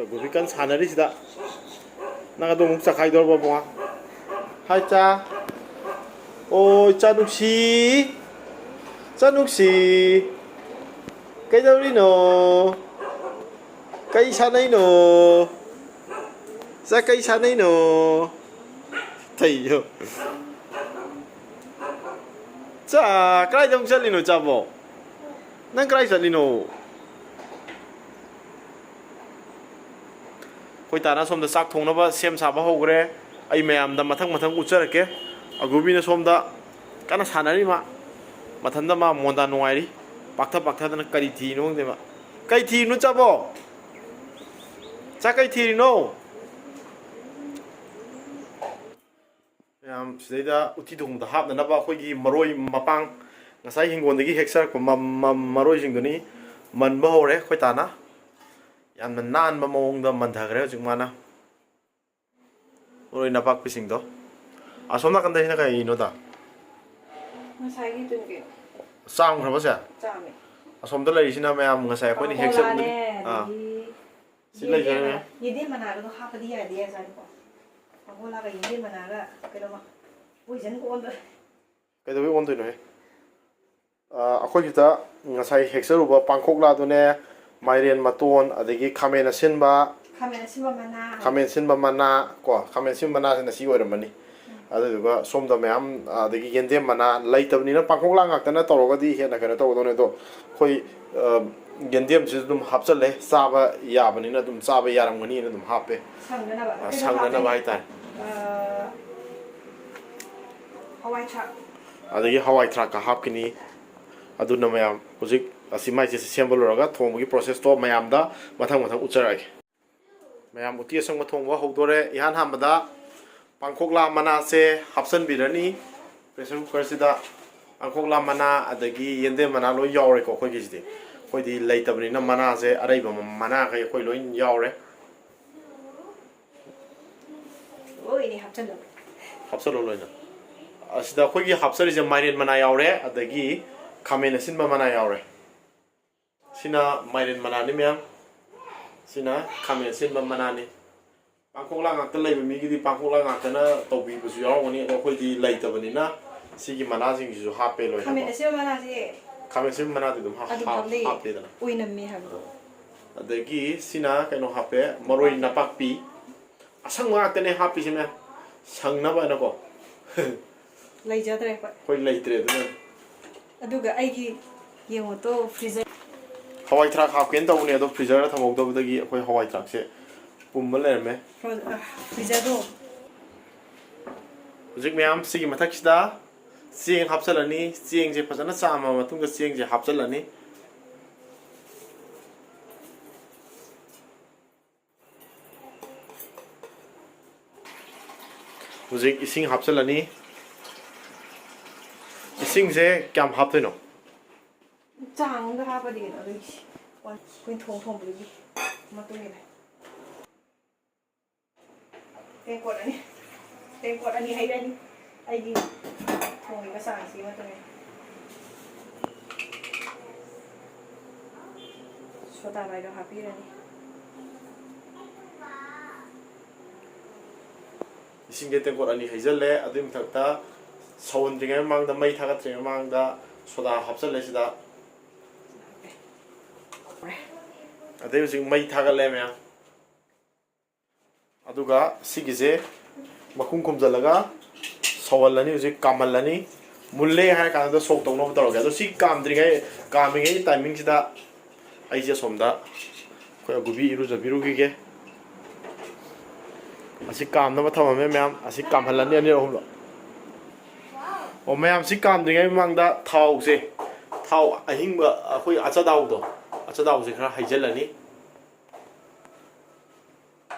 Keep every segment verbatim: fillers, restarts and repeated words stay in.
ꯒꯣꯕꯤ ꯀꯟꯅ ꯁꯥꯟꯅꯔꯤꯁꯤꯗ꯫ ꯅꯪ ꯑꯗꯨ ꯑꯃꯨꯛ ꯆꯈꯥꯏꯗꯧꯔꯕ, ꯏꯕꯨꯡꯉꯣ? ꯍꯥꯏ, ꯆꯥ꯫ ꯑꯣ, ꯏꯆꯥ ꯅꯨꯡꯁꯤ꯫ ꯏꯆꯥ ꯅꯨꯡꯁꯤ꯫ ꯀꯩꯗꯧꯔꯤꯅꯣ? ꯀꯩ ꯁꯥꯟꯅꯩꯅꯣ? ꯆꯥ, ꯀꯩ ꯁꯥꯟꯅꯩꯅꯣ? ꯊꯩꯌꯣ꯫ ꯆꯥ, ꯀꯗꯥꯏꯗ ꯑꯃꯨꯛ ꯆꯠꯂꯤꯅꯣ, ꯆꯥꯕꯣ? ꯅꯪ ꯀꯗꯥꯏ ꯆꯠꯂꯤꯅꯣ? ꯑꯩꯈꯣꯏ ꯇꯥꯅ ꯁꯣꯝꯗ ꯆꯥꯛ ꯊꯣꯡꯅꯕ ꯁꯦꯝ ꯁꯥꯕ ꯍꯧꯈ꯭ꯔꯦ꯫ ꯑꯩ ꯃꯌꯥꯝꯗ ꯃꯊꯪ ꯃꯊꯪ ꯎꯠꯆꯔꯛꯀꯦ꯫ ꯑꯒꯨꯕꯤꯅ ꯁꯣꯝꯗ ꯀꯟꯅ ꯁꯥꯟꯅꯔꯤ ꯃꯥ꯫ ꯃꯊꯟꯇ ꯃꯥ ꯃꯣꯟꯗꯥ ꯅꯨꯡꯉꯥꯏꯔꯤ꯫ ꯄꯥꯛꯊ ꯄꯥꯛꯊꯗꯅ ꯀꯔꯤ ꯊꯤꯔꯤꯅꯣ ꯈꯪꯗꯦ ꯃꯥ꯫ ꯀꯩ ꯊꯤꯔꯤꯅꯣ ꯆꯥꯕꯣ? ꯆꯥ, ꯀꯩ ꯊꯤꯔꯤꯅꯣ? ꯃꯌꯥꯝ ꯁꯤꯗꯩꯗ ꯎꯇꯤ ꯊꯣꯡꯕꯗ ꯍꯥꯞꯅꯅꯕ ꯑꯩꯈꯣꯏꯒꯤ ꯃꯔꯣꯏ ꯃꯄꯥꯡ, ꯉꯁꯥꯏ ꯍꯤꯡꯒꯣꯜꯗꯒꯤ ꯍꯦꯛꯆꯔꯛꯄ ꯃ-, ꯃ-, ꯃꯔꯣꯏꯁꯤꯡꯗꯨꯅꯤ ꯃꯟꯕ ꯍꯧꯔꯦ ꯑꯩꯈꯣꯏ ꯇꯥꯅ꯫ ꯌꯥꯝꯅ ꯅꯥꯟꯕ ꯃꯑꯣꯡꯗ ꯃꯟꯊꯈ꯭ꯔꯦ ꯍꯧꯖꯤꯛ ꯃꯥꯅ꯫ ꯃꯔꯣꯏ ꯅꯄꯥꯛꯄꯤꯁꯤꯡꯗꯣ꯫ ꯑꯁꯣꯝ ꯅꯥꯀꯟꯗꯁꯤꯅ ꯀꯩꯅꯣꯗ? ꯉꯁꯥꯏꯒꯤꯗꯨꯅꯤ ꯀꯩꯅꯣ꯫ ꯆꯥꯝꯈ꯭ꯔꯕꯁꯦ? ꯆꯥꯝꯃꯦ꯫ ꯑꯁꯣꯝꯗ ꯂꯩꯔꯤꯁꯤꯅ ꯃꯌꯥꯝ ꯉꯁꯥꯏ ꯑꯩꯈꯣꯏꯅ ꯍꯦꯛ ꯄꯥꯡꯈꯣꯛꯂꯥꯅꯦ, ꯆꯠꯄꯗꯨꯅꯤ꯫ ꯑꯥ꯫ ꯑꯗꯒꯤ ꯁꯤ ꯌꯦꯟꯗꯦꯝ ꯂꯩꯖꯔꯦ꯫ ꯃꯅꯥ-, ꯌꯦꯟꯗꯦꯝ ꯃꯅꯥꯒꯗꯣ ꯍꯥꯞꯄꯗꯤ ꯌꯥꯗꯤ ꯌꯥꯖꯥꯠꯅꯤꯀꯣ꯫ ꯄꯥꯡꯈꯣꯛꯂꯥꯒ ꯌꯦꯟꯗꯦꯝ ꯃꯅꯥꯒ ꯀꯩꯅꯣꯃ poison ꯑꯣꯟꯗꯣꯔꯦ꯫ ꯀꯩꯗꯧꯕꯩ ꯑꯣꯟꯗꯣꯏꯅꯣꯍꯦ? ꯑ, ꯑꯩꯈꯣꯏ ꯁꯤꯗ ꯉꯁꯥꯏ ꯍꯦꯛꯆꯔꯨꯕ ꯄꯥꯡꯈꯣꯛꯂꯥꯗꯨꯅꯦ, ꯃꯥꯏꯔꯦꯟ ꯃꯇꯣꯟ, ꯑꯗꯒꯤ ꯈꯥꯃꯦꯟ ꯑꯁꯤꯟꯕ, ꯈꯥꯃꯦꯟ ꯑꯁꯤꯟꯕ ꯃꯅꯥ꯫ ꯈꯥꯃꯦꯟ ꯑꯁꯤꯟꯕ ꯃꯅꯥ ꯀꯣ, ꯈꯥꯃꯦꯟ ꯑꯁꯤꯟꯕ ꯃꯅꯥꯁꯤꯅ ꯁꯤ ꯑꯣꯏꯔꯝꯃꯅꯤ꯫ ꯎꯝ꯫ ꯑꯗꯨꯗꯨꯒ ꯁꯣꯝꯗ ꯃꯌꯥꯝ, ꯑꯗꯒꯤ ꯌꯦꯟꯗꯦꯝ ꯃꯅꯥ ꯂꯩꯇꯕꯅꯤꯅ ꯄꯥꯡꯈꯣꯛꯂꯥ ꯉꯥꯛꯇꯅ ꯇꯧꯔꯒꯗꯤ ꯍꯦꯟꯅ ꯀꯩꯅꯣ ꯇꯧꯒꯗꯧꯅꯦ꯫ ꯑꯗꯣ ꯑꯩꯈꯣꯏ, ꯑ, ꯌꯦꯟꯗꯦꯝꯁꯤꯁꯨ ꯑꯗꯨꯝ ꯍꯥꯞꯆꯜꯂꯦ, ꯆꯥꯕ ꯌꯥꯕꯅꯤꯅ ꯑꯗꯨꯝ ꯆꯥꯕ ꯌꯥꯔꯝꯒꯅꯤꯅ ꯑꯗꯨꯝ ꯍꯥꯞꯄꯦ꯫ ꯁꯪꯅꯅꯕ꯫ ꯑ, ꯀꯩꯅꯣ ꯁꯪꯅꯅꯕ ꯍꯥꯞꯄꯦ꯫ ꯍꯥꯏꯇꯥꯔꯦ꯫ ꯑ, ꯍꯋꯥꯏ ꯊ꯭ꯔꯥꯛ꯫ ꯑꯗꯒꯤ ꯍꯋꯥꯏ ꯊ꯭ꯔꯥꯛꯀ ꯍꯥꯞꯈꯤꯅꯤ꯫ ꯑꯗꯨꯅ ꯃꯌꯥꯝ ꯍꯧꯖꯤꯛ ꯑꯁꯤ ꯃꯥꯏꯁꯦ ꯁꯦꯝꯕ ꯂꯣꯏꯔꯒ ꯊꯣꯡꯕꯒꯤ process ꯇꯣ ꯃꯌꯥꯝꯗ ꯃꯊꯪ ꯃꯊꯪ ꯎꯠꯆꯔꯛꯑꯒꯦ꯫ ꯃꯌꯥꯝ ꯎꯇꯤ ꯑꯁꯪꯕ ꯊꯣꯡꯕ ꯍꯧꯗꯣꯔꯦ꯫ ꯏꯍꯥꯟ ꯍꯥꯟꯕꯗ ꯄꯥꯡꯈꯣꯛꯂꯥ ꯃꯅꯥꯁꯦ ꯍꯥꯞꯆꯤꯟꯕꯤꯔꯅꯤ pressure cooker ꯁꯤꯗ꯫ ꯄꯥꯡꯈꯣꯛꯂꯥ ꯃꯅꯥ ꯑꯗꯒꯤ ꯌꯦꯟꯗꯦꯝ ꯃꯅꯥ ꯂꯣꯏ ꯌꯥꯎꯔꯦꯀꯣ ꯑꯩꯈꯣꯏꯒꯤꯁꯤꯗꯤ꯫ ꯑꯩꯈꯣꯏꯗꯤ ꯂꯩꯇꯕꯅꯤꯅ ꯃꯅꯥꯁꯦ, ꯑꯔꯩꯕ ꯃꯅꯥꯈꯩ ꯑꯩꯈꯣꯏ ꯂꯣꯏ ꯌꯥꯎꯔꯦ꯫ ꯂꯣꯏꯅ ꯍꯥꯞꯆꯜꯂꯣ꯫ ꯍꯥꯞꯆꯜꯂꯣ ꯂꯣꯏꯅ꯫ ꯑꯁꯤꯗ ꯑꯩꯈꯣꯏꯒꯤ ꯍꯥꯞꯆꯔꯤꯁꯦ ꯃꯥꯏꯔꯦꯟ ꯃꯅꯥ ꯌꯥꯎꯔꯦ, ꯑꯗꯒꯤ ꯈꯥꯃꯦꯟ ꯑꯁꯤꯟꯕ ꯃꯅꯥ ꯌꯥꯎꯔꯦ꯫ ꯁꯤꯅ ꯃꯥꯏꯔꯦꯟ ꯃꯅꯥꯅꯤ ꯃꯌꯥꯝ꯫ ꯁꯤꯅ ꯈꯥꯃꯦꯟ ꯑꯁꯤꯟꯕ ꯃꯅꯥꯅꯤ꯫ ꯄꯥꯡꯈꯣꯛꯂꯥ ꯉꯥꯛꯇ ꯂꯩꯕ ꯃꯤꯒꯤꯗꯤ ꯄꯥꯡꯈꯣꯛꯂꯥ ꯉꯥꯛꯇꯅ ꯇꯧꯕꯤꯕꯁꯨ ꯌꯥꯎꯔꯝꯒꯅꯤ, ꯑꯗꯣ ꯑꯩꯈꯣꯏꯗꯤ ꯂꯩꯇꯕꯅꯤꯅ ꯁꯤꯒꯤ ꯃꯅꯥꯁꯤꯡꯁꯤꯁꯨ ꯍꯥꯞꯄꯦ ꯂꯣꯏꯅꯃꯛ꯫ ꯈꯥꯃꯦꯟ ꯑꯁꯤꯟꯕ ꯃꯅꯥꯁꯦ ꯈꯥꯃꯦꯟ ꯑꯁꯤꯟꯕ ꯃꯅꯥꯗꯤ ꯑꯗꯨꯝ ꯍꯥꯞ-, ꯑꯗꯨꯝ ꯍꯥꯞ-, ꯍꯥꯞꯅꯩꯌꯦ꯫ ꯍꯥꯞꯄꯦꯗꯅ꯫ ꯑꯣꯏꯅꯝꯃꯦ ꯍꯥꯏꯕꯗꯣ꯫ ꯑꯗꯒꯤ ꯁꯤꯅ ꯀꯩꯅꯣ ꯍꯥꯞꯄꯦ, ꯃꯔꯣꯏ ꯅꯄꯥꯛꯄꯤ꯫ ꯑꯁꯪꯕ ꯉꯥꯛꯇꯅꯦ ꯍꯥꯞꯄꯤꯁꯦ ꯃꯌꯥꯝ꯫ ꯁꯪꯅꯕ ꯍꯥꯏꯅꯀꯣ꯫ ꯂꯩꯖꯗ꯭ꯔꯦ ꯑꯩꯈꯣꯏ꯫ ꯑꯩꯈꯣꯏ ꯂꯩꯇ꯭ꯔꯦ ꯑꯗꯨꯅ꯫ ꯑꯗꯨꯒ ꯑꯩꯒꯤ ꯌꯦꯡꯉꯣ ꯇꯣ, freezer꯫ ꯍꯋꯥꯏ ꯊꯔꯥꯛ ꯍꯥꯞꯀꯦꯅ ꯇꯧꯕꯅꯦ, ꯑꯗꯣ freezerꯗ ꯊꯝꯍꯧꯗꯕꯗꯒꯤ ꯑꯩꯈꯣꯏ ꯍꯋꯥꯏ ꯊꯔꯥꯛꯁꯦ ꯄꯨꯝꯃ ꯂꯩꯔꯝꯃꯦ꯫ Fro-, ꯑ, freezerꯗꯣ꯫ ꯍꯧꯖꯤꯛ ꯃꯌꯥꯝ ꯁꯤꯒꯤ ꯃꯊꯛꯁꯤꯗ ꯆꯦꯡ ꯍꯥꯞꯆꯤꯜꯂꯅꯤ꯫ ꯆꯦꯡꯁꯦ ꯐꯖꯅ ꯆꯥꯝꯃ ꯃꯇꯨꯡꯗ ꯆꯦꯡꯁꯦ ꯍꯥꯞꯆꯤꯜꯂꯅꯤ꯫ ꯍꯧꯖꯤꯛ ꯏꯁꯤꯡ ꯍꯥꯞꯆꯤꯜꯂꯅꯤ꯫ ꯏꯁꯤꯡꯁꯦ ꯀꯌꯥꯝ ꯍꯥꯞꯇꯣꯏꯅꯣ? ꯆꯥꯡ ꯑꯃꯗ ꯍꯥꯞꯄꯗꯤ ꯀꯩꯅꯣ, ꯑꯗꯨꯒꯤ ꯑꯩꯈꯣꯏ ꯊꯣꯡ ꯊꯣꯡꯕꯗꯨꯒꯤ ꯃꯇꯨꯡ ꯏꯟꯅ꯫ ꯇꯦꯡꯀꯣꯠ ꯑꯅꯤ, ꯇꯦꯡꯀꯣꯠ ꯑꯅꯤ ꯍꯩꯔꯅꯤ꯫ ꯑꯩꯒꯤ ꯊꯣꯡꯉꯤꯕ ꯆꯥꯡꯁꯤꯒꯤ ꯃꯇꯨꯡ ꯏꯟꯅ꯫ ꯁꯣꯗꯥ ꯕꯥꯏꯒꯞ ꯍꯥꯞꯄꯤꯔꯅꯤ꯫ ꯏꯁꯤꯡꯁꯦ ꯇꯦꯡꯀꯣꯠ ꯑꯅꯤ ꯍꯩꯖꯤꯜꯂꯦ꯫ ꯑꯗꯨꯒꯤ ꯃꯊꯛꯇ ꯁꯧꯍꯟꯗ꯭ꯔꯤꯉꯩ ꯃꯃꯥꯡꯗ, ꯃꯩ ꯊꯥꯒꯠꯇ꯭ꯔꯤꯉꯩ ꯃꯃꯥꯡꯗ ꯁꯣꯗꯥ ꯍꯥꯞꯆꯜꯂꯦ ꯁꯤꯗ꯫ ꯑꯗꯩ ꯍꯧꯖꯤꯛ ꯃꯩ ꯊꯥꯒꯠꯂꯦ ꯃꯌꯥꯝ꯫ ꯑꯗꯨꯒ ꯁꯤꯒꯤꯁꯦ ꯃꯈꯨꯝ ꯈꯨꯝꯖꯤꯜꯂꯒ ꯁꯧꯍꯜꯂꯅꯤ, ꯍꯧꯖꯤꯛ ꯀꯥꯝꯍꯜꯂꯅꯤ꯫ ꯃꯨꯜꯂꯦ ꯍꯥꯏꯔ ꯀꯥꯟꯗ ꯁꯣꯛ ꯇꯧꯅꯕ ꯇꯧꯔꯒꯦ꯫ ꯑꯗꯣ ꯁꯤ ꯀꯥꯝꯗ꯭ꯔꯤꯉꯩ, ꯀꯥꯝꯃꯤꯉꯩ ꯇꯥꯏꯃꯤꯡꯁꯤꯗ ꯑꯩꯁꯦ ꯑꯁꯣꯝꯗ ꯑꯩꯈꯣꯏ ꯑꯒꯨꯕꯤ ꯏꯔꯨꯖꯕꯤꯔꯨꯈꯤꯒꯦ꯫ ꯑꯁꯤ ꯀꯥꯝꯅꯕ ꯊꯝꯃꯝꯃꯦ ꯃꯌꯥꯝ, ꯑꯁꯤ ꯀꯥꯝꯍꯜꯂꯅꯤ ꯑꯅꯤꯔꯛ ꯑꯍꯨꯝꯂꯛ꯫ ꯑꯣ, ꯃꯌꯥꯝ ꯁꯤ ꯀꯥꯝꯗ꯭ꯔꯤꯉꯩ ꯃꯃꯥꯡꯗ ꯊꯥꯎꯁꯦ, ꯊꯥꯎ ꯑꯍꯤꯡꯕ ꯑꯩꯈꯣꯏ ꯑꯆꯗꯥꯎꯗꯣ, ꯑꯆꯗꯥꯎꯁꯦ ꯈꯔ ꯍꯩꯖꯤꯜꯂꯅꯤ꯫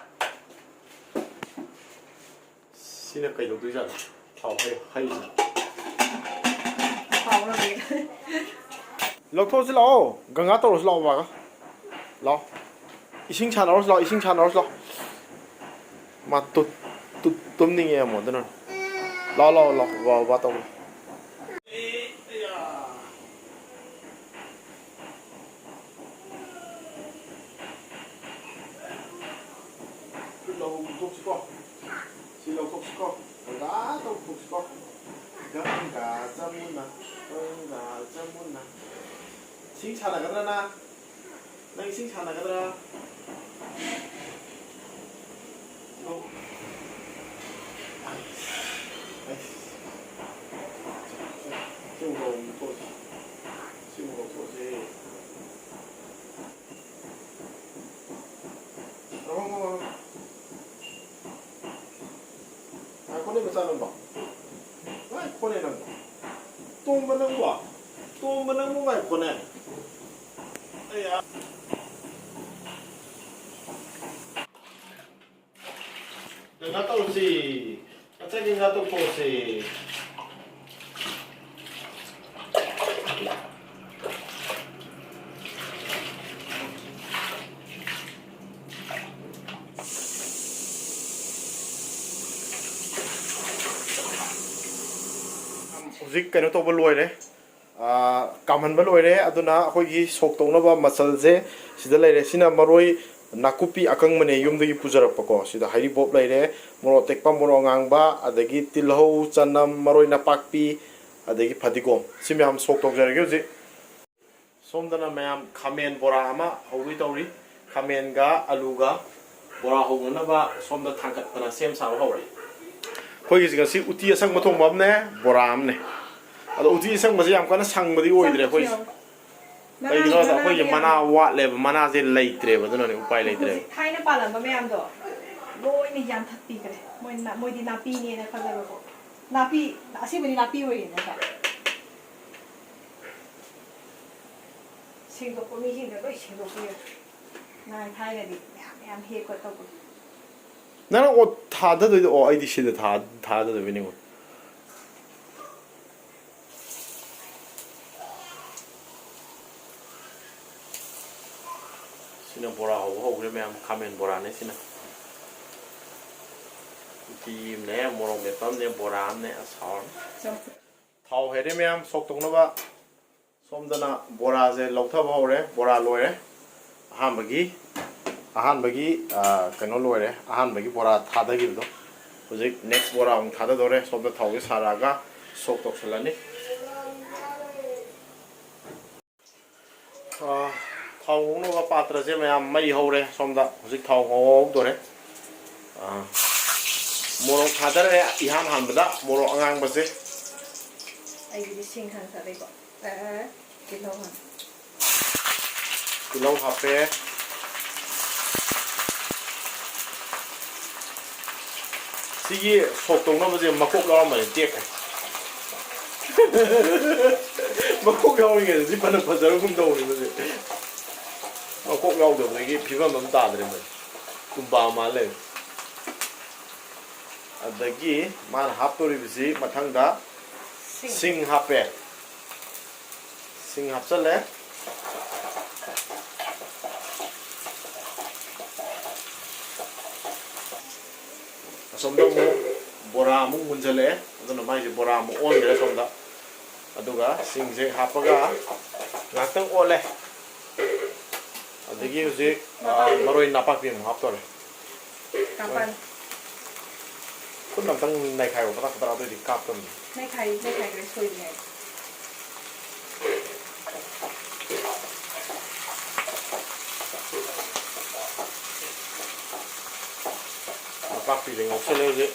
ꯁꯤꯅ ꯀꯩꯗꯧꯗꯣꯏꯖꯥꯠꯅꯣ? ꯊꯥꯎ ꯍꯩ-, ꯍꯩꯁꯤꯅ꯫ ꯊꯥꯎ ꯂꯧꯒꯦ꯫ ꯂꯧꯊꯣꯛꯑꯁꯤ ꯂꯥꯛꯑꯣ꯫ ꯒꯪꯒꯥ ꯇꯧꯔꯁꯤ ꯂꯥꯛꯑꯣ ꯕꯕꯥꯒ꯫ ꯂꯥꯛꯑꯣ꯫ ꯏꯁꯤꯡ ꯁꯥꯟꯅꯔꯨꯔꯁꯤ ꯂꯥꯛꯑꯣ, ꯏꯁꯤꯡ ꯁꯥꯟꯅꯔꯨꯔꯁꯤ ꯂꯥꯛꯑꯣ꯫ ꯃꯥ ꯇꯨ-, ꯇꯨ-, ꯇꯨꯝꯅꯤꯡꯉꯦ ꯑꯃꯨꯛ ꯑꯗꯨꯅ꯫ ꯂꯥꯛꯑꯣ, ꯂꯥꯛꯑꯣ, ꯂꯥꯛꯑꯣ꯫ ꯕꯕꯥ, ꯕꯕꯥ ꯇꯧꯔꯣ꯫ ꯂꯧꯊꯣꯛꯁꯤꯀꯣ꯫ ꯁꯤ ꯂꯧꯊꯣꯛꯁꯤꯀꯣ꯫ ꯒꯪꯒꯥ ꯇꯧꯊꯣꯛꯁꯤꯀꯣ꯫ ꯒꯪꯒꯥ ꯖꯃꯨꯅꯥ, ꯒꯪꯒꯥ ꯖꯃꯨꯅꯥ꯫ ꯏꯁꯤꯡ ꯁꯥꯟꯅꯒꯗ꯭ꯔꯥ ꯅꯪ? ꯅꯪ ꯏꯁꯤꯡ ꯁꯥꯟꯅꯒꯗ꯭ꯔꯥ? ꯂꯧ-, ꯑꯩꯁ, ꯑꯩꯁ꯫ ꯁꯤ ꯑꯃꯨꯛ ꯂꯧꯊꯣꯛꯑꯁꯤ꯫ ꯁꯤ ꯑꯃꯨꯛ ꯂꯧꯊꯣꯛꯑꯁꯤ꯫ ꯉꯥꯏꯈꯣꯅꯦ, ꯃꯆꯥ ꯅꯪꯕꯣ꯫ ꯉꯥꯏꯈꯣꯅꯦ ꯅꯪꯕꯣ꯫ ꯇꯣꯝꯕ ꯅꯪꯕꯣ꯫ ꯇꯣꯝꯕ ꯅꯪꯕꯨ ꯉꯥꯏꯈꯣꯅꯦ꯫ ꯑꯩ ꯑꯥ-, ꯀꯩꯅꯣ ꯇꯧꯁꯤ꯫ ꯉꯁꯥꯏꯒꯤ ꯉꯥ ꯇꯧꯊꯣꯛꯑꯁꯤ꯫ ꯍꯧꯖꯤꯛ ꯀꯩꯅꯣ ꯇꯧꯕ ꯂꯣꯏꯔꯦ꯫ ꯑꯥ, ꯀꯥꯝꯍꯟꯕ ꯂꯣꯏꯔꯦ꯫ ꯑꯗꯨꯅ ꯑꯩꯈꯣꯏꯒꯤ ꯁꯣꯛ ꯇꯧꯅꯕ ꯃꯆꯜꯁꯦ ꯁꯤꯗ ꯂꯩꯔꯦ꯫ ꯁꯤꯅ ꯃꯔꯣꯏ ꯅꯥꯀꯨꯞꯄꯤ ꯑꯀꯪꯕꯅꯦ, ꯌꯨꯝꯗꯒꯤ ꯄꯨꯖꯔꯛꯄꯀꯣ꯫ ꯁꯤꯗ ꯍꯩꯔꯤꯕꯣꯞ ꯂꯩꯔꯦ, ꯃꯣꯔꯣꯛ ꯑꯇꯦꯛꯄ, ꯃꯣꯔꯣꯛ ꯑꯉꯥꯡꯕ, ꯑꯗꯒꯤ ꯇꯤꯜꯍꯧ, ꯆꯅꯝ, ꯃꯔꯣꯏ ꯅꯄꯥꯛꯄꯤ, ꯑꯗꯒꯤ ꯐꯗꯤꯒꯣꯝ꯫ ꯁꯤ ꯃꯌꯥꯝ ꯁꯣꯛ ꯇꯧꯖꯔꯒꯦ ꯍꯧꯖꯤꯛ꯫ ꯁꯣꯝꯗꯅ ꯃꯌꯥꯝ ꯈꯥꯃꯦꯟ ꯕꯣꯔꯥ ꯑꯃ ꯍꯧꯗꯣꯏ ꯇꯧꯔꯤ꯫ ꯈꯥꯃꯦꯟꯒ ꯑꯂꯨꯒ ꯕꯣꯔꯥ ꯍꯧꯅꯅꯕ ꯁꯣꯝꯗ ꯊꯥꯡꯒꯠꯇꯅ ꯁꯦꯝ ꯁꯥꯕ ꯍꯧꯔꯦ꯫ ꯑꯩꯈꯣꯏꯒꯤꯁꯤ ꯉꯁꯤ ꯎꯇꯤ ꯑꯁꯪꯕ ꯊꯣꯡꯕ ꯑꯃꯅꯦ, ꯕꯣꯔꯥ ꯑꯃꯅꯦ꯫ ꯑꯗꯣ ꯎꯇꯤ ꯑꯁꯪꯕꯁꯦ ꯌꯥꯝ ꯀꯟꯅ ꯁꯪꯕꯗꯤ ꯑꯣꯏꯗ꯭ꯔꯦ ꯑꯩꯈꯣꯏꯁꯦ꯫ ꯃꯅꯥ, ꯀꯩꯒꯤꯅꯣ ꯍꯥꯏꯗ ꯃꯅꯥ ꯑꯩꯈꯣꯏꯒꯤ ꯃꯌꯥꯝ ꯃꯅꯥ ꯋꯥꯠꯂꯦꯕ, ꯃꯅꯥꯁꯦ ꯂꯩꯇ꯭ꯔꯦꯕ, ꯑꯗꯨꯅꯅꯦ ꯎꯄꯥꯏ ꯂꯩꯇ꯭ꯔꯦꯕ꯫ ꯍꯧꯖꯤꯛ ꯊꯥꯏꯅ ꯄꯥꯜꯂꯝꯕ ꯃꯌꯥꯝꯗꯣ ꯂꯣꯏꯅ ꯌꯥꯟꯊꯠꯄꯤꯈ꯭ꯔꯦ꯫ ꯃꯣꯏ ꯅ-, ꯃꯣꯏꯗꯤ ꯅꯥꯄꯤꯅꯦꯅ ꯈꯜꯂꯒꯀꯣ꯫ ꯅꯥꯄꯤ, ꯑꯁꯦꯡꯕꯗꯤ ꯅꯥꯄꯤ ꯑꯣꯏꯔꯤꯅꯦ ꯁꯦ꯫ ꯁꯦꯡꯗꯣꯛꯄ ꯃꯤꯁꯤꯡꯗ ꯂꯣꯏ ꯁꯦꯡꯗꯣꯛꯄꯤꯔꯦ꯫ ꯅꯍꯥꯟ ꯊꯥꯏꯅꯗꯤ ꯃꯌꯥꯝ ꯃꯌꯥꯝ ꯍꯦꯛꯄ ꯇꯧꯕꯗꯣ꯫ ꯅꯪꯅ ꯑꯣꯠ ꯊꯥꯗꯗꯣꯏꯗꯣ, ꯑꯣ, ꯑꯩꯗꯤ ꯁꯤꯗ ꯊꯥ-, ꯊꯥꯗꯗꯣꯏꯕꯅꯤꯉꯣ꯫ ꯁꯤꯅ ꯕꯣꯔꯥ ꯍꯧꯕ ꯍꯧꯈ꯭ꯔꯦ ꯃꯌꯥꯝ, ꯈꯥꯃꯦꯟ ꯕꯣꯔꯥꯅꯦ ꯁꯤꯅ꯫ ꯎꯇꯤ ꯑꯃꯅꯦ, ꯃꯣꯔꯣꯛ ꯃꯦꯠꯄ ꯑꯃꯅꯦ, ꯕꯣꯔꯥ ꯑꯃꯅꯦ, ꯑꯁ ꯍꯥꯎꯔꯅꯤ꯫ ꯆꯝꯐꯨꯠ꯫ ꯊꯥꯎ ꯍꯩꯔꯦ ꯃꯌꯥꯝ, ꯁꯣꯛ ꯇꯧꯅꯕ꯫ ꯁꯣꯝꯗꯅ ꯕꯣꯔꯥꯁꯦ ꯂꯧꯊꯕ ꯍꯧꯔꯦ, ꯕꯣꯔꯥ ꯂꯣꯏꯔꯦ꯫ ꯑꯍꯥꯟꯕꯒꯤ ꯑꯍꯥꯟꯕꯒꯤ, ꯑ, ꯀꯩꯅꯣ ꯂꯣꯏꯔꯦ, ꯑꯍꯥꯟꯕꯒꯤ ꯕꯣꯔꯥ ꯊꯥꯗꯈꯤꯕꯗꯣ꯫ ꯍꯧꯖꯤꯛ next ꯕꯣꯔꯥ ꯑꯃꯨꯛ ꯊꯥꯗꯗꯣꯔꯦ꯫ ꯁꯣꯝꯗ ꯊꯥꯎꯁꯦ ꯁꯥꯔꯛꯑꯒ soak ꯇꯧꯁꯜꯂꯅꯤ꯫ ꯑ, ꯊꯥꯎ ꯉꯧꯅꯕ ꯄꯥꯇ꯭ꯔꯁꯦ ꯃꯌꯥꯝ ꯃꯩ ꯍꯧꯔꯦ꯫ ꯁꯣꯝꯗ ꯍꯧꯖꯤꯛ ꯊꯥꯎ ꯉꯧꯍꯧꯗꯣꯔꯦ꯫ ꯑ, ꯃꯣꯔꯣꯛ ꯊꯥꯗꯔꯦ꯫ ꯏꯍꯥꯟ ꯍꯥꯟꯕꯗ ꯃꯣꯔꯣꯛ ꯑꯉꯥꯡꯕꯁꯦ꯫ ꯑꯩꯒꯤꯗꯤ ꯁꯤꯡ ꯍꯥꯟꯅ ꯊꯥꯗꯩꯀꯣ꯫ ꯑꯦ, ꯇꯤꯜꯍꯧ ꯍꯥꯟꯅ꯫ ꯇꯤꯜꯍꯧ ꯍꯥꯞꯄꯦ꯫ ꯁꯤꯒꯤ soak ꯇꯧꯅꯕꯁꯦ ꯃꯀꯣꯛ ꯌꯥꯎꯔꯝꯕꯅꯤ, ꯇꯦꯛꯈ꯭ꯔꯦ꯫ ꯃꯀꯣꯛ ꯌꯥꯎꯔꯤꯉꯩꯗꯗꯤ ꯐꯅ ꯐꯖꯔꯒꯨꯝ ꯇꯧꯕꯅꯤ ꯃꯁꯦ꯫ ꯃꯀꯣꯛ ꯌꯥꯎꯗꯕꯗꯒꯤ ꯐꯤꯕꯝ ꯑꯃ ꯇꯥꯗ꯭ꯔꯦ ꯃꯁꯦ꯫ ꯇꯨꯝꯕꯥ ꯃꯥꯜ ꯂꯩꯔꯦ꯫ ꯑꯗꯒꯤ ꯃꯥꯅ ꯍꯥꯞꯇꯣꯔꯤꯕꯁꯤ ꯃꯊꯪꯗ ꯁꯤꯡ꯫ ꯁꯤꯡ ꯍꯥꯞꯄꯦ꯫ ꯁꯤꯡ ꯍꯥꯞꯆꯜꯂꯦ꯫ ꯑꯁꯣꯝꯗ ꯑꯃꯨꯛ ꯕꯣꯔꯥ ꯑꯃꯨꯛ ꯃꯨꯟꯖꯜꯂꯛꯑꯦ꯫ ꯑꯗꯨꯅ ꯃꯥꯏꯁꯦ ꯕꯣꯔꯥ ꯑꯃꯨꯛ ꯑꯣꯟꯈ꯭ꯔꯦ ꯑꯁꯣꯝꯗ꯫ ꯑꯗꯨꯒ ꯁꯤꯡꯁꯦ ꯍꯥꯞꯄꯒ ꯉꯥꯛꯇꯪ ꯑꯣꯠꯂꯦ꯫ ꯑꯗꯒꯤ ꯍꯧꯖꯤꯛ, ꯑ, ꯃꯔꯣꯏ ꯅꯥꯄꯥꯛꯄꯤ ꯑꯃꯨꯛ ꯍꯥꯞꯇꯣꯔꯦ꯫ ꯅꯥꯄꯥꯛꯄꯤ꯫ ꯈꯨꯠꯅ ꯑꯝꯇꯪ ꯅꯩꯈꯥꯏꯌꯣ, ꯄꯇꯥꯛ ꯄꯇꯥꯛ, ꯑꯗꯨꯑꯣꯏꯗꯤ ꯀꯥꯞꯇꯕꯅꯤ꯫ ꯅꯩꯈꯥꯏ, ꯅꯩꯈꯥꯏꯈ꯭ꯔꯦ, ꯁꯣꯏꯗ꯭ꯔꯤꯉꯩꯗ꯫ ꯅꯄꯥꯛꯄꯤꯁꯦ ꯉꯧꯁꯜꯂꯦ ꯍꯧꯖꯤꯛ꯫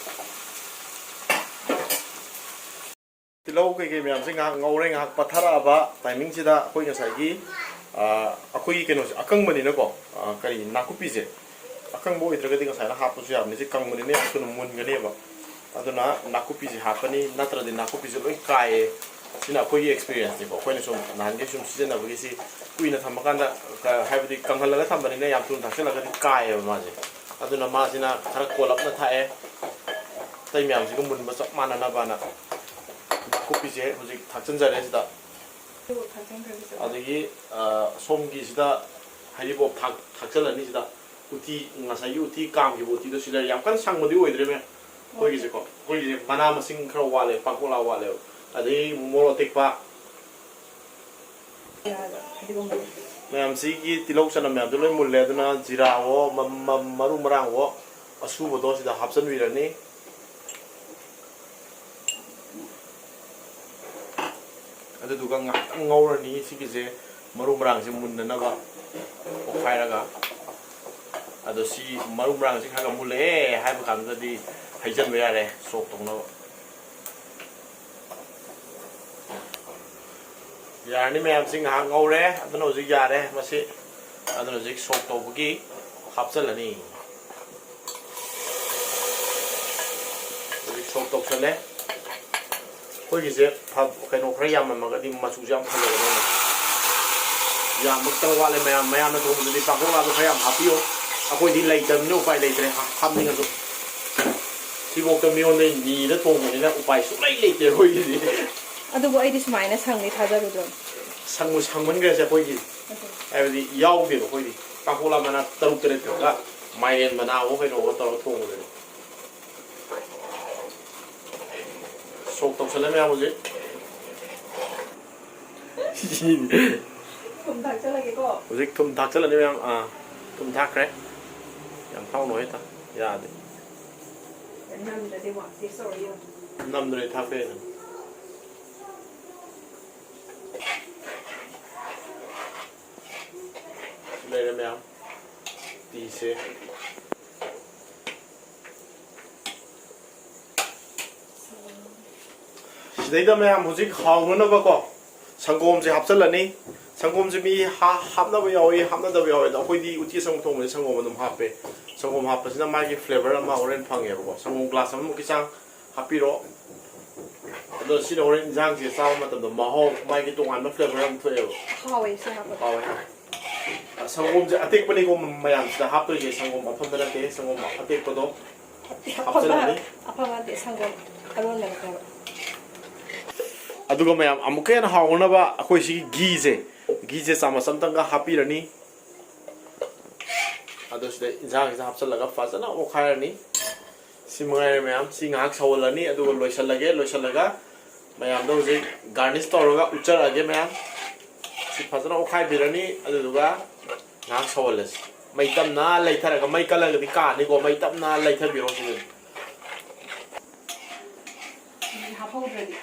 ꯇꯤꯜꯍꯧ ꯀꯩꯀꯩ ꯃꯌꯥꯝꯁꯦ ꯉꯥꯏꯍꯥꯛ ꯉꯧꯔꯦ, ꯉꯥꯏꯍꯥꯛ ꯄꯠꯊꯔꯛꯑꯕ timing ꯁꯤꯗ ꯑꯩꯈꯣꯏ ꯉꯁꯥꯏꯒꯤ, ꯑ, ꯑꯩꯈꯣꯏꯒꯤ ꯀꯩꯅꯣꯁꯦ ꯑꯀꯪꯕꯅꯤꯅꯀꯣ, ꯑ, ꯀꯔꯤ, ꯅꯥꯀꯨꯞꯄꯤꯁꯦ ꯑꯀꯪꯕ ꯑꯣꯏꯗ꯭ꯔꯒꯗꯤ ꯉꯁꯥꯏꯅ ꯍꯥꯞꯄꯁꯨ ꯌꯥꯕꯅꯤ, ꯁꯤ ꯀꯪꯕꯅꯤꯅ ꯌꯥꯝ ꯊꯨꯅ ꯃꯨꯟꯒꯅꯦꯕ꯫ ꯑꯗꯨꯅ ꯅꯥꯀꯨꯞꯄꯤꯁꯦ ꯍꯥꯞꯄꯅꯤ, ꯅꯠꯇ꯭ꯔꯗꯤ ꯅꯥꯀꯨꯞꯄꯤꯁꯦ ꯂꯣꯏ ꯀꯥꯏꯌꯦ꯫ ꯁꯤꯅ ꯑꯩꯈꯣꯏꯒꯤ experience ꯅꯤꯀꯣ, ꯑꯩꯈꯣꯏꯅ ꯁꯨꯝ ꯅꯍꯥꯟꯒꯩ ꯁꯨꯝ ꯁꯤꯖꯤꯟꯅꯕꯒꯤ꯫ ꯁꯤ ꯀꯨꯏꯅ ꯊꯝꯃꯀꯥꯟꯗ, ꯀ-, ꯍꯥꯏꯕꯗꯤ ꯀꯪꯍꯜꯂꯒ ꯊꯝꯕꯅꯤꯅ ꯌꯥꯝ ꯊꯨꯅ ꯊꯥꯛꯆꯤꯜꯂꯒꯗꯤ ꯀꯥꯏꯌꯦꯕ ꯃꯥꯁꯦ꯫ ꯑꯗꯨꯅ ꯃꯥꯁꯤꯅ ꯈꯔ ꯀꯣꯜꯂꯞꯅ ꯊꯥꯛꯑꯦ, ꯑꯇꯩ ꯃꯌꯥꯝꯁꯤꯒ ꯃꯨꯟꯕ ꯆꯞ ꯃꯥꯟꯅꯅꯕꯅ꯫ ꯅꯥꯀꯨꯞꯄꯤꯁꯦ ꯍꯧꯖꯤꯛ ꯊꯥꯛꯆꯤꯟꯖꯔꯦ ꯁꯤꯗ꯫ ꯑꯗꯒꯤ, ꯑ, ꯁꯣꯝꯒꯤꯁꯤꯗ ꯍꯩꯔꯤꯕꯣꯞ ꯊꯥꯛ-, ꯊꯥꯛꯆꯜꯂꯅꯤ ꯁꯤꯗ꯫ ꯎꯇꯤ, ꯉꯁꯥꯏꯒꯤ ꯎꯇꯤ ꯀꯥꯝꯈꯤꯕ ꯎꯇꯤꯗꯣ ꯁꯤꯗ ꯌꯥꯝ ꯀꯟꯅ ꯁꯪꯕꯗꯤ ꯑꯣꯏꯗ꯭ꯔꯦ, ꯃꯦꯝ꯫ ꯑꯩꯈꯣꯏꯒꯤꯁꯦꯀꯣ, ꯑꯩꯈꯣꯏꯒꯤꯁꯦ ꯃꯅꯥ ꯃꯁꯤꯡ ꯈꯔ ꯋꯥꯠꯂꯦ, ꯄꯥꯡꯈꯣꯛꯂꯥ ꯋꯥꯠꯂꯦꯕ꯫ ꯑꯗꯒꯤ ꯃꯣꯔꯣꯛ ꯑꯇꯦꯛꯄ꯫ ꯐꯗꯤꯒꯣꯝ꯫ ꯃꯌꯥꯝꯁꯤꯒꯤ ꯇꯤꯜꯍꯧ ꯆꯅꯝ ꯃꯌꯥꯝꯗꯣ ꯂꯣꯏ ꯃꯨꯜꯂꯦ꯫ ꯑꯗꯨꯅ ꯖꯤꯔꯥꯋꯣ, ꯃ-, ꯃ-, ꯃꯔꯨ ꯃꯔꯥꯡꯋꯣ, ꯑꯁꯨꯕꯗꯣ ꯁꯤꯗ ꯍꯥꯞꯆꯤꯟꯕꯤꯔꯅꯤ꯫ ꯑꯗꯨꯗꯨꯒ ꯉꯥꯏꯍꯥꯛꯇꯪ ꯉꯧꯔꯅꯤ꯫ ꯁꯤꯒꯤꯁꯦ ꯃꯔꯨ ꯃꯔꯥꯡꯁꯦ ꯃꯨꯟꯅꯅꯕ ꯑꯣꯠꯈꯥꯏꯔꯒ꯫ ꯑꯗꯣ ꯁꯤ ꯃꯔꯨ ꯃꯔꯥꯡꯁꯦ ꯈꯔ ꯈꯔ ꯃꯨꯜꯂꯛꯑꯦ ꯍꯥꯏꯕ ꯀꯥꯟꯗꯗꯤ ꯍꯩꯖꯤꯟꯕ ꯌꯥꯔꯦ, ꯁꯣꯛ ꯇꯧꯅꯕ꯫ ꯌꯥꯔꯅꯤ ꯃꯌꯥꯝꯁꯤ ꯉꯥꯏꯍꯥꯛ ꯉꯧꯔꯦ꯫ ꯑꯗꯨꯅ ꯍꯧꯖꯤꯛ ꯌꯥꯔꯦ ꯃꯁꯤ꯫ ꯑꯗꯨꯅ ꯍꯧꯖꯤꯛ ꯁꯣꯛ ꯇꯧꯕꯒꯤ ꯍꯥꯞꯆꯤꯜꯂꯅꯤ꯫ ꯍꯧꯖꯤꯛ ꯁꯣꯛ ꯇꯧꯁꯜꯂꯦ꯫ ꯑꯩꯈꯣꯏꯒꯤꯁꯦ ꯐ-, ꯀꯩꯅꯣ ꯈꯔ ꯌꯥꯝꯃꯝꯃꯒꯗꯤ ꯃꯆꯨꯁꯦ ꯌꯥꯝ ꯐꯖꯒꯗꯧꯅꯦ꯫ ꯌꯥꯝꯕ ꯈꯤꯇꯪ ꯋꯥꯠꯂꯦ꯫ ꯃꯌꯥꯝ, ꯃꯌꯥꯝꯅ ꯊꯣꯡꯕꯗꯗꯤ ꯄꯥꯡꯈꯣꯛꯂꯥꯗꯣ ꯈꯔ ꯌꯥꯝ ꯍꯥꯞꯄꯤꯌꯣ꯫ ꯑꯩꯈꯣꯏꯗꯤ ꯂꯩꯇꯕꯅꯤꯅ ꯎꯄꯥꯏ ꯂꯩꯇ꯭ꯔꯦ꯫ ꯍꯥ-, ꯍꯥꯞꯅꯤꯡꯉꯁꯨ꯫ ꯁꯤꯐꯥꯎꯗ ꯃꯤꯉꯣꯟꯗ ꯅꯤꯔ ꯊꯣꯡꯕꯅꯤꯅ ꯎꯄꯥꯏ ꯁꯨꯡꯂꯩ ꯂꯩꯇꯦ ꯑꯩꯈꯣꯏꯒꯤꯗꯤ꯫ ꯑꯗꯨꯕꯨ ꯑꯩꯗꯤ ꯁꯨꯃꯥꯏꯅ ꯁꯪꯅꯤ ꯊꯥꯖꯔꯨꯗ꯭ꯔꯕꯅꯤ꯫ ꯁꯪꯕꯨ ꯁꯪꯃꯟꯈ꯭ꯔꯦꯁꯦ ꯑꯩꯈꯣꯏꯒꯤ꯫ ꯑꯗꯨ ꯍꯥꯏꯕꯗꯤ ꯌꯥꯎꯗꯦꯕ ꯑꯩꯈꯣꯏꯗꯤ꯫ ꯄꯥꯡꯈꯣꯛꯂꯥ ꯃꯅꯥ ꯇꯔꯨꯛ ꯇꯔꯦꯠ ꯈꯛꯇ ꯃꯥꯏꯔꯦꯟ ꯃꯅꯥ ꯑꯃ ꯀꯩꯅꯣ ꯑꯃ ꯇꯧꯔꯒ ꯊꯣꯡꯕꯗꯨꯅꯤ꯫ ꯁꯣꯛ ꯇꯧꯁꯜꯂꯦ ꯃꯌꯥꯝ ꯍꯧꯖꯤꯛ꯫ ꯊꯨꯝ ꯊꯥꯛꯆꯜꯂꯒꯦꯀꯣ꯫ ꯍꯧꯖꯤꯛ ꯊꯨꯝ ꯊꯥꯛꯆꯜꯂꯅꯤ ꯃꯌꯥꯝ꯫ ꯑꯥ, ꯊꯨꯝ ꯊꯥꯛꯈ꯭ꯔꯦ꯫ ꯌꯥꯝ ꯊꯥꯎꯅꯣ ꯍꯦꯛꯇ꯫ ꯌꯥꯗꯦ꯫ ꯅꯝꯗ꯭ꯔꯗꯤ ꯑꯃꯨꯛ taste ꯇꯧꯔ ꯌꯦꯡꯉꯣ꯫ ꯅꯝꯗ꯭ꯔꯗꯤ ꯊꯥꯛꯄ ꯌꯥꯏꯗꯅ꯫ ꯂꯩꯔꯦ ꯃꯌꯥꯝ꯫ ꯇꯤꯁꯦ꯫ ꯁꯤꯗꯩꯗ ꯃꯌꯥꯝ ꯍꯧꯖꯤꯛ ꯍꯥꯎꯅꯅꯕꯀꯣ, ꯁꯪꯒꯣꯝꯁꯦ ꯍꯥꯞꯆꯤꯜꯂꯅꯤ꯫ ꯁꯪꯒꯣꯝꯁꯦ ꯃꯤ ꯍꯥ-, ꯍꯥꯞꯅꯕ ꯌꯥꯎꯏ, ꯍꯥꯞꯅꯗꯕ ꯌꯥꯎꯏ꯫ ꯑꯗꯣ ꯑꯩꯈꯣꯏꯗꯤ ꯎꯇꯤ ꯑꯁꯪꯕ ꯊꯣꯡꯕꯁꯦ ꯁꯪꯒꯣꯝ ꯑꯗꯨꯝ ꯍꯥꯞꯄꯦ꯫ ꯁꯪꯒꯣꯝ ꯍꯥꯞꯄꯁꯤꯅ ꯃꯥꯒꯤ flavour ꯑꯃ ꯍꯣꯔꯦꯟ ꯐꯪꯉꯦꯕꯀꯣ꯫ ꯁꯪꯒꯣꯝ glass ꯑꯃꯃꯨꯛꯀꯤ ꯆꯥꯡ ꯍꯥꯞꯄꯤꯔꯣ꯫ ꯑꯗꯣ ꯁꯤꯅ ꯍꯣꯔꯦꯟ ꯏꯟꯖꯥꯡꯁꯦ ꯆꯥꯕ ꯃꯇꯝꯗ ꯃꯍꯥꯎ, ꯃꯥꯒꯤ ꯇꯣꯉꯥꯟꯕ flavour ꯑꯃ ꯊꯣꯛꯑꯦꯕ꯫ ꯍꯥꯎꯋꯦ ꯁꯤ ꯍꯥꯞꯄꯗ꯫ ꯍꯥꯎꯋꯦ, ꯍꯥꯎꯋꯦ꯫ ꯁꯪꯒꯣꯝꯁꯦ ꯑꯇꯦꯛꯄꯅꯤꯀꯣ ꯃꯌꯥꯝꯁꯤꯗ ꯍꯥꯞꯇꯣꯏꯁꯦ, ꯁꯪꯒꯣꯝ ꯑꯐꯝꯕ ꯅꯠꯇꯦ, ꯁꯪꯒꯣꯝ ꯑꯇꯦꯛꯄꯗꯣ ꯑꯐꯝꯕ, ꯍꯥꯞꯆꯤꯜꯂꯅꯤ꯫ ꯑꯐꯝꯕ ꯅꯠꯇꯦ, ꯁꯪꯒꯣꯝ ꯑꯔꯣꯟꯕꯅꯦ ꯍꯥꯏꯕ꯫ ꯑꯗꯨꯒ ꯃꯌꯥꯝ ꯑꯃꯨꯛꯀ ꯍꯦꯟꯅ ꯍꯥꯎꯅꯅꯕ ꯑꯩꯈꯣꯏ ꯁꯤꯒꯤ ꯘꯤꯁꯦ, ꯘꯤꯁꯦ ꯆꯥꯃꯁ ꯑꯝꯇꯪꯒ ꯍꯥꯞꯄꯤꯔꯅꯤ꯫ ꯑꯗꯣ ꯁꯤꯗ ꯏꯟꯖꯥꯡꯁꯤꯗ ꯍꯥꯞꯆꯤꯜꯂꯒ ꯐꯖꯅ ꯑꯣꯠꯈꯥꯏꯔꯅꯤ꯫ ꯁꯤ ꯃꯉꯥꯏꯔꯦ ꯃꯌꯥꯝ꯫ ꯁꯤ ꯉꯥꯏꯍꯥꯛ ꯁꯧꯍꯜꯂꯅꯤ, ꯑꯗꯨꯒ ꯂꯣꯏꯁꯤꯜꯂꯒꯦ꯫ ꯂꯣꯏꯁꯤꯜꯂꯒ ꯃꯌꯥꯝꯗꯣ ꯍꯧꯖꯤꯛ garnish ꯇꯧꯔꯒ ꯎꯠꯆꯔꯛꯑꯒꯦ ꯃꯌꯥꯝ꯫ ꯁꯤ ꯐꯖꯅ ꯑꯣꯠꯈꯥꯏꯕꯤꯔꯅꯤ, ꯑꯗꯨꯗꯨꯒ ꯉꯥꯏꯍꯥꯛ ꯁꯧꯍꯜꯂꯁꯤ꯫ ꯃꯩ ꯇꯞꯅ ꯂꯩꯊꯔꯒ, ꯃꯩ ꯀꯜꯂꯒꯗꯤ ꯀꯥꯅꯤꯀꯣ, ꯃꯩ ꯇꯞꯅ ꯂꯩꯊꯕꯤꯔꯣ ꯁꯤꯗ꯫ ꯍꯥꯞꯍꯧꯗ꯭ꯔꯗꯤ꯫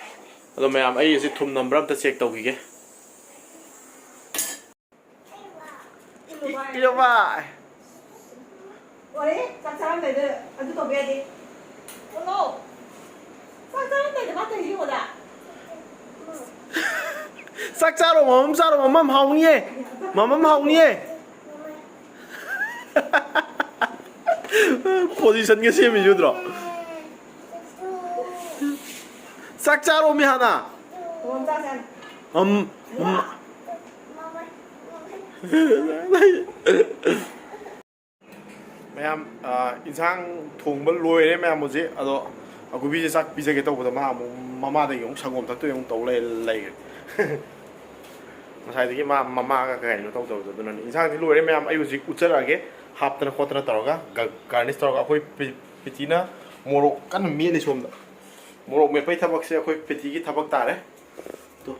ꯑꯗꯣ ꯃꯌꯥꯝ, ꯑꯩ ꯍꯧꯖꯤꯛ ꯊꯨꯝ ꯅꯝꯕ꯭ꯔꯥ ꯑꯝꯇ ꯆꯦꯛ ꯇꯧꯈꯤꯒꯦ꯫ ꯏ-, ꯏꯔꯣꯕꯥꯏ꯫ ꯂꯣꯏꯔꯦ, ꯆꯥꯛ ꯆꯥꯔꯝꯗꯥꯏꯗ ꯑꯗꯨ ꯇꯧꯕ ꯌꯥꯗꯦ꯫ ꯆꯠꯂꯣ꯫ ꯆꯥꯛ ꯆꯥꯔꯝꯗꯥꯏꯗ ꯃꯥ ꯇꯧꯔꯤꯁꯤ ꯌꯦꯡꯉꯣꯗ꯫ ꯆꯥꯛ ꯆꯥꯔꯣ, ꯃꯃꯝ ꯆꯥꯔꯣ, ꯃꯃꯝ ꯍꯥꯎꯅꯤꯌꯦ꯫ ꯃꯃꯝ ꯍꯥꯎꯅꯤꯌꯦ꯫ ꯄꯣꯖꯤꯁꯟꯒ ꯁꯦꯝꯃꯤꯁꯤ ꯎꯗ꯭ꯔꯣ? ꯆꯥꯛ ꯆꯥꯔꯣꯃꯤ ꯍꯥꯟꯅ꯫ ꯃꯃꯝ ꯆꯥꯁꯦ ꯍꯥꯏꯅ꯫ ꯑꯝ, ꯑꯝ꯫ ꯃꯌꯥꯝ, ꯑ, ꯏꯟꯁꯥꯡ ꯊꯣꯡꯕ ꯂꯣꯏꯔꯦ ꯃꯌꯥꯝ ꯍꯧꯖꯤꯛ꯫ ꯑꯗꯣ ꯑꯒꯨꯕꯤꯁꯦ ꯆꯥꯛ ꯄꯤꯖꯒꯦ ꯇꯧꯕꯗ ꯃꯥ ꯑꯃꯨꯛ ꯃꯃꯥꯗꯒꯤ ꯑꯃꯨꯛ ꯁꯪꯒꯣꯝ ꯊꯛꯇꯣꯏ ꯑꯃꯨꯛ ꯇꯧ ꯂꯩ-, ꯂꯩꯔꯦ꯫ ꯉꯁꯥꯏꯗꯒꯤ ꯃꯥ ꯃꯃꯥꯒ ꯀꯩꯅꯣ ꯇꯧꯗꯕꯗꯣ ꯑꯗꯨꯅꯅꯦ꯫ ꯏꯟꯁꯥꯡꯗꯤ ꯂꯣꯏꯔꯦ ꯃꯌꯥꯝ, ꯑꯩ ꯍꯧꯖꯤꯛ ꯎꯠꯆꯔꯛꯑꯒꯦ꯫ ꯍꯥꯞꯇꯅ ꯈꯣꯠꯇꯅ ꯇꯧꯔꯒ ꯒ-, ꯒꯥꯔꯅꯤꯁ ꯇꯧꯔꯒ ꯑꯩꯈꯣꯏ ꯄꯤ-, ꯄꯤꯇꯤꯅ ꯃꯣꯔꯣꯛ ꯀꯟꯅ ꯃꯦꯠꯂꯤ ꯁꯣꯝꯗ꯫ ꯃꯣꯔꯣꯛ ꯃꯦꯠꯄꯩ ꯊꯕꯛꯁꯦ ꯑꯩꯈꯣꯏ ꯄꯤꯇꯤꯒꯤ ꯊꯕꯛ ꯇꯥꯔꯦ꯫ ꯇꯨ꯫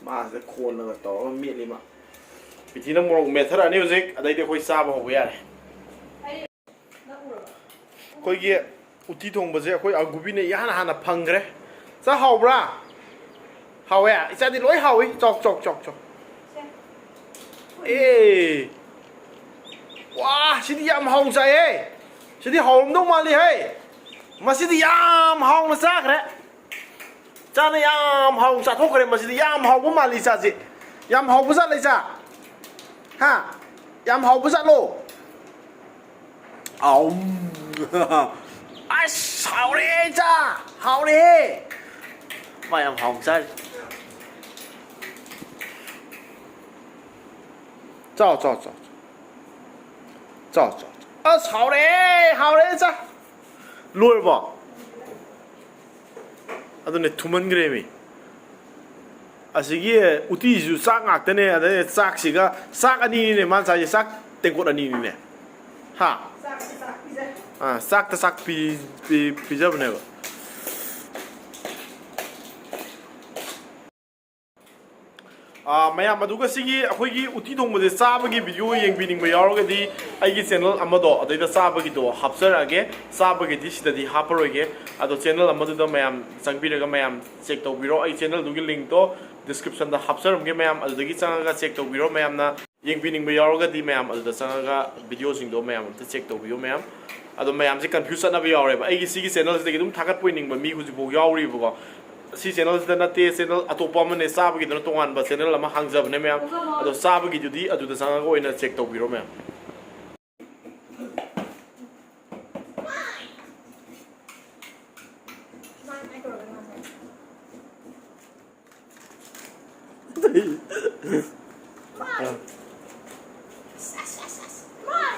ꯃꯥꯁꯤꯗ ꯈꯣꯟꯅꯒ ꯇꯧꯔꯒ ꯃꯦꯠꯂꯤ ꯃꯥ꯫ ꯄꯤꯇꯤꯅ ꯃꯣꯔꯣꯛ ꯃꯦꯠꯊꯔꯛꯑꯅꯤ ꯍꯧꯖꯤꯛ, ꯑꯗꯩꯗꯤ ꯑꯩꯈꯣꯏ ꯆꯥꯕ ꯍꯧꯕ ꯌꯥꯔꯦ꯫ ꯑꯩꯈꯣꯏꯒꯤ ꯎꯇꯤ ꯊꯣꯡꯕꯁꯦ ꯑꯩꯈꯣꯏ ꯑꯒꯨꯕꯤꯅ ꯏꯍꯥꯟ ꯍꯥꯟꯅ ꯐꯪꯈ꯭ꯔꯦ꯫ ꯆꯥ ꯍꯥꯎꯕ꯭ꯔꯥ? ꯍꯥꯎꯋꯦ? ꯏꯆꯥꯗꯤ ꯂꯣꯏ ꯍꯥꯎꯏ꯫ ꯆꯥꯎ, ꯆꯥꯎ, ꯆꯥꯎ, ꯆꯥꯎ꯫ ꯑꯦ! ꯋꯥ, ꯁꯤꯗꯤ ꯌꯥꯝ ꯍꯥꯎꯅ ꯆꯥꯏꯍꯦ꯫ ꯁꯤꯗꯤ ꯍꯥꯎꯔꯝꯗꯧ ꯃꯥꯜꯂꯤꯍꯦ꯫ ꯃꯁꯤꯗꯤ ꯌꯥꯝ ꯍꯥꯎꯅ ꯆꯥꯈ꯭ꯔꯦ꯫ ꯆꯥꯅ ꯌꯥꯝ ꯍꯥꯎꯅ ꯆꯥꯊꯣꯛꯈ꯭ꯔꯦ꯫ ꯃꯁꯤꯗꯤ ꯌꯥꯝ ꯍꯥꯎꯕ ꯃꯥꯜꯂꯤ ꯆꯥꯁꯦ꯫ ꯌꯥꯝ ꯍꯥꯎꯕ ꯖꯥꯠꯂ ꯏꯆꯥ? ꯍꯥ? ꯌꯥꯝ ꯍꯥꯎꯕ ꯖꯥꯠꯂꯣ? ꯑꯥꯎ꯫ ꯑꯁ, ꯍꯥꯎꯔꯦ ꯏꯆꯥ꯫ ꯍꯥꯎꯔꯦꯍꯦ꯫ ꯃꯥ ꯌꯥꯝ ꯍꯥꯎꯅ ꯆꯥꯔꯤ꯫ ꯆꯥꯎ, ꯆꯥꯎ, ꯆꯥꯎ꯫ ꯆꯥꯎ, ꯆꯥꯎ꯫ ꯑꯁ, ꯍꯥꯎꯔꯦ, ꯍꯥꯎꯔꯦ ꯏꯆꯥ꯫ ꯂꯣꯏꯔꯕꯣ? ꯑꯗꯨꯅꯦ, ꯊꯨꯝꯃꯟꯈ꯭ꯔꯦꯃꯤ꯫ ꯑꯁꯤꯒꯤ ꯎꯇꯤꯁꯤꯁꯨ ꯆꯥꯛ ꯉꯥꯛꯇꯅꯦ, ꯑꯗꯩ ꯆꯥꯛꯁꯤꯒ, ꯆꯥꯛ ꯑꯅꯤꯅꯤꯅꯦ ꯃꯥꯅ ꯆꯥꯏꯁꯦ, ꯆꯥꯛ ꯇꯦꯡꯀꯣꯠ ꯑꯅꯤꯅꯤꯅꯦ꯫ ꯍꯥ? ꯆꯥꯛꯇ ꯆꯥꯛ ꯄꯤꯖ- ꯑꯥ, ꯆꯥꯛꯇ ꯆꯥꯛ ꯄꯤ-, ꯄꯤ-, ꯄꯤꯖꯕꯅꯦꯕ꯫ ꯑꯥ, ꯃꯌꯥꯝ, ꯑꯗꯨꯒ ꯁꯤꯒꯤ ꯑꯩꯈꯣꯏꯒꯤ ꯎꯇꯤ ꯊꯣꯡꯕꯁꯦ ꯆꯥꯕꯒꯤ ꯚꯤꯗꯤꯑꯣ ꯌꯦꯡꯕꯤꯅꯤꯡꯕ ꯌꯥꯎꯔꯒꯗꯤ ꯑꯩꯒꯤ ꯆꯦꯅꯦꯜ ꯑꯃꯗꯣ ꯑꯗꯩꯗ ꯆꯥꯕꯒꯤꯗꯣ ꯍꯥꯞꯆꯔꯛꯑꯒꯦ꯫ ꯆꯥꯕꯒꯤꯗꯤ ꯁꯤꯗꯗꯤ ꯍꯥꯞꯄꯔꯣꯏꯒꯦ꯫ ꯑꯗꯣ ꯆꯦꯅꯦꯜ ꯑꯃꯗꯨꯗ ꯃꯌꯥꯝ ꯆꯪꯕꯤꯔꯒ ꯃꯌꯥꯝ ꯆꯦꯛ ꯇꯧꯕꯤꯔꯣ꯫ ꯑꯩ ꯆꯦꯅꯦꯜꯗꯨꯒꯤ ꯂꯤꯡꯛꯇꯣ ꯗꯤꯁꯀ꯭ꯔꯤꯞꯁꯟꯗ ꯍꯥꯞꯆꯔꯝꯒꯦ꯫ ꯃꯌꯥꯝ ꯑꯗꯨꯗꯒꯤ ꯆꯪꯉꯒ ꯆꯦꯛ ꯇꯧꯕꯤꯔꯣ꯫ ꯃꯌꯥꯝꯅ ꯌꯦꯡꯕꯤꯅꯤꯡꯕ ꯌꯥꯎꯔꯒꯗꯤ ꯃꯌꯥꯝ ꯑꯗꯨꯗ ꯆꯪꯉꯒ ꯚꯤꯗꯤꯑꯣꯁꯤꯡꯗꯣ ꯃꯌꯥꯝ ꯑꯝꯇ ꯆꯦꯛ ꯇꯧꯕꯤꯌꯣ꯫ ꯃꯌꯥꯝ ꯑꯗꯣ ꯃꯌꯥꯝꯁꯦ ꯀꯟꯐ꯭ꯌꯨꯁ ꯆꯠꯅꯕ ꯌꯥꯎꯔꯦꯕ꯫ ꯑꯩꯒꯤ ꯁꯤꯒꯤ ꯆꯦꯅꯦꯜꯁꯤꯗꯒꯤ ꯑꯗꯨꯝ ꯊꯥꯒꯠꯄ ꯑꯣꯏꯅꯤꯡꯕ ꯃꯤ ꯍꯧꯖꯤꯛꯐꯥꯎ ꯌꯥꯎꯔꯤꯕꯀꯣ꯫ ꯁꯤ ꯆꯦꯅꯦꯜꯁꯤꯗ ꯅꯠꯇꯦ, ꯆꯦꯅꯦꯜ ꯑꯇꯣꯞꯄ ꯑꯃꯅꯦ, ꯆꯥꯕꯒꯤꯗꯨꯅ ꯇꯣꯉꯥꯟꯕ ꯆꯦꯅꯦꯜ ꯑꯃ ꯍꯥꯡꯖꯕꯅꯦ ꯃꯌꯥꯝ꯫ ꯑꯗꯣ ꯆꯥꯕꯒꯤꯗꯨꯗꯤ ꯑꯗꯨꯗ ꯆꯪꯉꯒ ꯑꯣꯏꯅ ꯆꯦꯛ ꯇꯧꯕꯤꯔꯣ ꯃꯌꯥꯝ꯫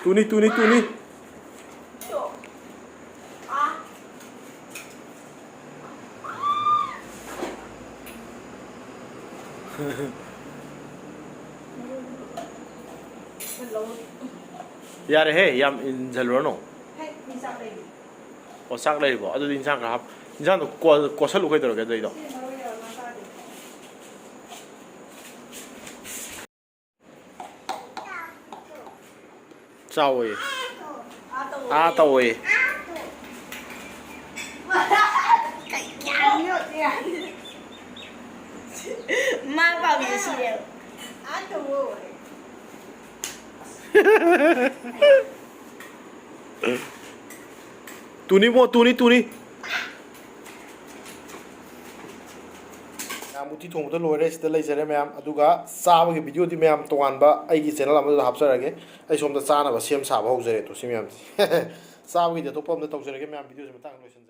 ꯇꯨꯅꯤ, ꯇꯨꯅꯤ, ꯇꯨꯅꯤ꯫ ꯌꯥꯔꯦꯍꯦ, ꯌꯥꯝ ꯏꯟꯁꯤꯜꯂꯨꯔꯅꯨ꯫ ꯑꯣ, ꯆꯥꯛ ꯂꯩꯔꯤꯕꯣ? ꯑꯗꯨꯗꯤ ꯏꯟꯁꯥꯡ ꯈꯔ ꯍꯥꯞ-, ꯏꯟꯁꯥꯡꯗꯣ ꯀꯣ-, ꯀꯣꯠꯁꯜꯂꯨ ꯀꯩꯗꯧꯔꯒꯦ ꯑꯗꯨꯗꯩꯗꯣ? ꯆꯥꯎꯋꯦ꯫ ꯑꯥ ꯇꯧꯋꯦ꯫ ꯃꯥ ꯄꯥꯝꯃꯤꯁꯦ ꯁꯤꯅꯦꯕ꯫ ꯇꯨꯅꯤꯕꯣ, ꯇꯨꯅꯤ, ꯇꯨꯅꯤ꯫ ꯃꯌꯥꯝ ꯎꯇꯤ ꯊꯣꯡꯕꯗꯣ ꯂꯣꯏꯔꯦ, ꯁꯤꯗ ꯂꯩꯖꯔꯦ ꯃꯌꯥꯝ꯫ ꯑꯗꯨꯒ ꯆꯥꯕꯒꯤ ꯚꯤꯗꯤꯑꯣꯗꯤ ꯃꯌꯥꯝ ꯇꯣꯉꯥꯟꯕ ꯑꯩꯒꯤ ꯆꯦꯅꯦꯜ ꯑꯃꯗꯨꯗ ꯍꯥꯞꯆꯔꯒꯦ꯫ ꯑꯩ ꯁꯣꯝꯗ ꯆꯥꯅꯕ ꯁꯦꯝ ꯁꯥꯕ ꯍꯧꯖꯔꯦ꯫ ꯇꯣ ꯁꯤ ꯃꯌꯥꯝꯁꯦ ꯆꯥꯕꯒꯤꯗꯤ ꯑꯇꯣꯞꯄ ꯑꯝꯗ ꯇꯧꯖꯔꯒꯦ ꯃꯌꯥꯝ, ꯚꯤꯗꯤꯑꯣꯁꯦ ꯃꯇꯥꯡ ꯂꯣꯏꯁꯤꯟꯖꯔꯒꯦ꯫